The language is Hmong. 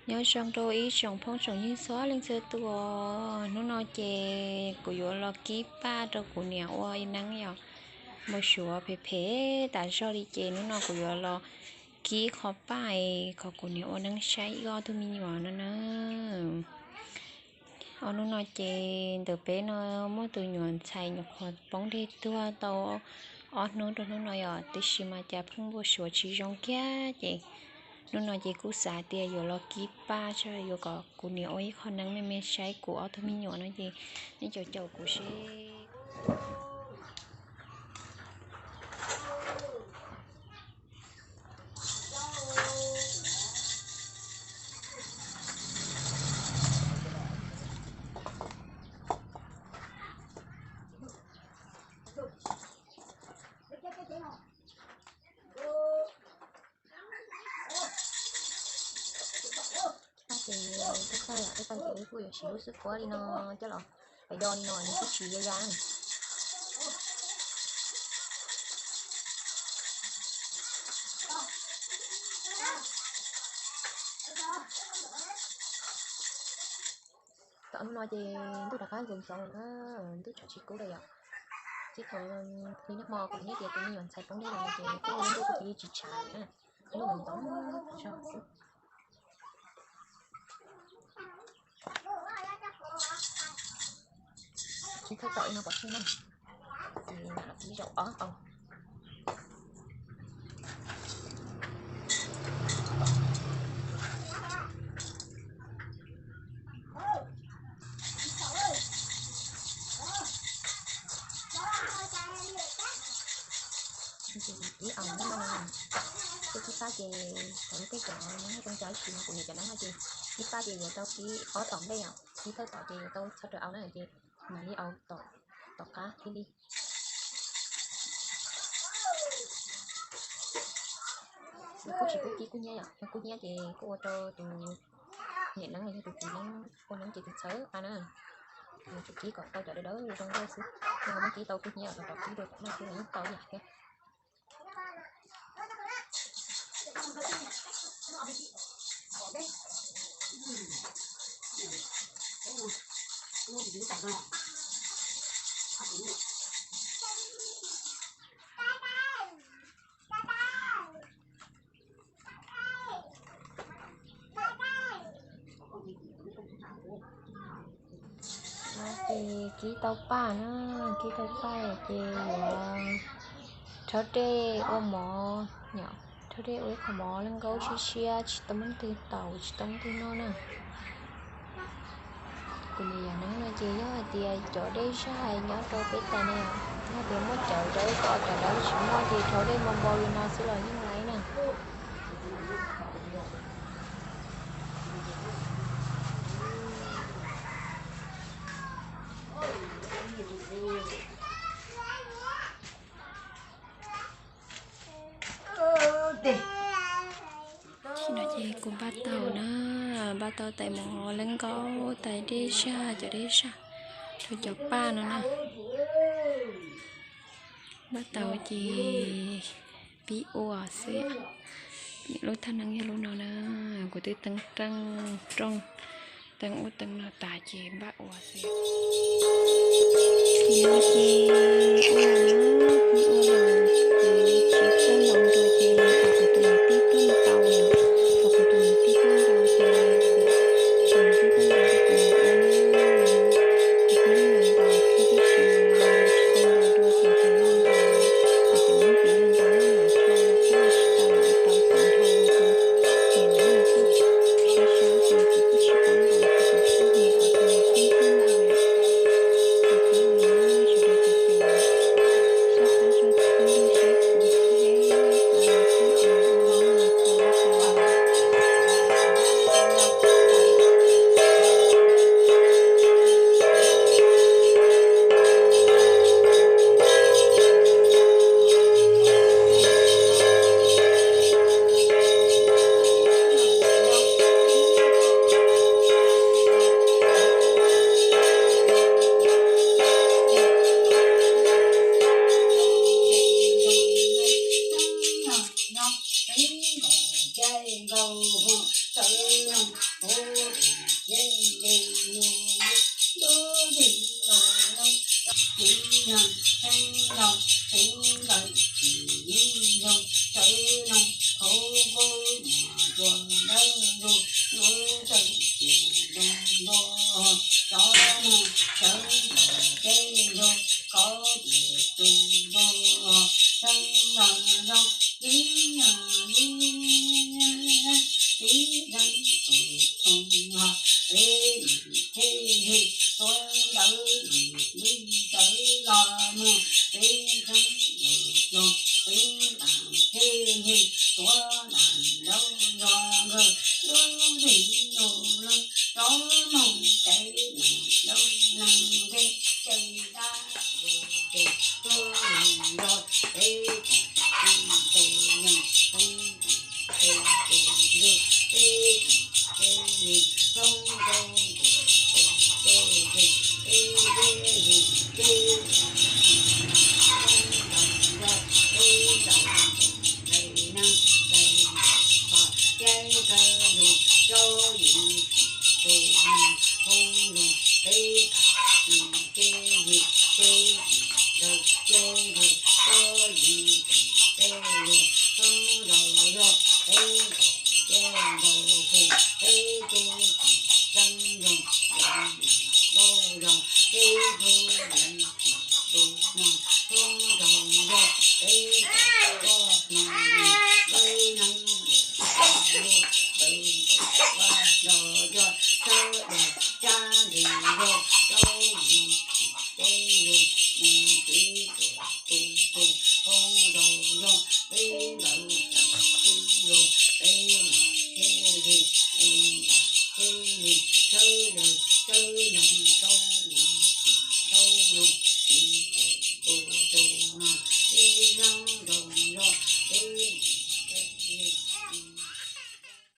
Nyob zoo rau ib tsoom phooj tsoom ywg txhua leej txhua tus. Hnub no ces kuv yuav los kib paj rau kuv niam ua neeb yom. Npau suav phem phem tas zog li ces hnub no kuv yuav los kib qho paj kom kuv niam ua neeb saib ib ob tug me nyuam no na. Ob hnub no ces ntawm peb no muaj tus nyuam ntxhais nyuam qhuav poob dej tuag tau ob hnub rau hnub no yom, tiam sis mas cas pheej npau suav tsis zoo kiag ces hnub no ces kuj xav tias yuav los kib paj saib yuav kom kuv niam ua ib qho neeb me me saib kuv ob tug me nyuam no ces nej caum caum kuv seb. Paj ces twb tag, twb tag ces kuj yuav siv lub xwb kuab li no coj los pais do li no nws twb tsis ya ya na. Tom hnub no ces ntuj rov qab ntxoov ntxoov na, ntuj tsam tsis kub lawm yom. Txij thaum li niaj hmo kuv niaj tias tus me nyuam ntxhais poob dej los ces kuj ntuj kuj cia li tsis tshav na, ntuj ntxoov ntxoov zog xwb. Kib thawj tom li no pov tseg na, ces mam los kib zaum ob. Kib aus no, kib paj ces thaum lub caij tseem nyob zoo tso ib sim no kuv niam cov neeb no ces kib paj ces yuav tau kib ob tom ntej os, kib thawj tom ces yuav tau txhob rawm aus na ces mam li aus tom qab thiaj li. Kuj tsis kub kib kub hnyiab yom, yog kub hnyiab ces kuj ua rau tus niam neeb los yog tus txiv neeb ua neeb ces tus txhawv qa na. Yuav tsum kib kom tau cov dawb dawb zoo nkauj xwb, yog muab kib tau kub hnyiab los rov kib rau tom no xwb los yeej tau ib yam thiab. No ces kib tau paj na, kib tau paj ces yuav rhaub dej ua mov, rhaub dej ua ib qho mov laj nkaub siab siab tsis tau muaj leej twg taus tsis tau muaj leej twg noj na. Kuv niam yam neeb no ces yog hais tias cov dej zaj nyob rau peb tas ne, yog tias muaj cawv dawb kom cov dawb tsis muaj ces rhaub dej npau npau li no xwb los yeej laib na. Tsis no ces kuv npaj tau na, npaj tau tais mov laj nkaub, tais dej zaj, cov dej zaj, rau cov paj no na. Npaj tau ces pib ua xwb. Lub thaj neeb yog lub no na, kuv twb teeb rooj, teeb ub teeb no tas ces npaj ua xwb. Ces no ces ua na, ua los kuv tsis txawj ntaus nrog ces kom kuv tus niam tij tuaj ntaus, kom kuv tus niam tij tuaj ntaus ces kuv tsis txawj ntaus rau kuv niam ua na. Kuv thiaj li los ntaus thiab, tab sis mas tsis tau ntaus dua ces kuv los ntaus, kuv cov muab kuv los ntaus na mas tso los kuj tsis tau los tau tau nrho li ces niam no kuj sab sab ces kuv kuj tsis paub ntaus ces kuv thiaj li kom tus niam tij tuaj ntaus. Ces kuv thiaj li sawv daws ces sab sab tso tsis tau ntaus saib kuv thiab. Tawv zog yuav tawg ces zoo nrog rov mus sawv los ces zoo kov ces tug zog tseeb los zoo ib yam li ib deev tus txoos los peb mus thiaj li tuav ntawv mus li ntawd los mus peb tseeb los zoo peb ntas thiaj li tuav ntas nraud zog nkawd lub ntim lus lawm rov mus ces ntas lub neej ntsej ces dab ces tuaj los nrog peb tseem tsis tus yeej peb tseem tsis tus ntwg peb tseem tsis li roob rau tus tus ces ces peb tseem li peb tseem tsis roob rau zog peb tseem tseem nqe neeb nqe nqe kho thiab kawg lug rau yim tus neeg hoob lug peb tseem tsis li peb tseem tsis tus yeej rau yim tus tej lug roob rau zog peb nkaus thiab nkaus tus peb tseem tseem tseeb zoo zoo nkauj zoo peb tseem tseem tus neeg hoob rau zog peb tseem tseem tus neeg lub neej lub peb tseem vaj los yog sawv daws sab ntsws zog rau yim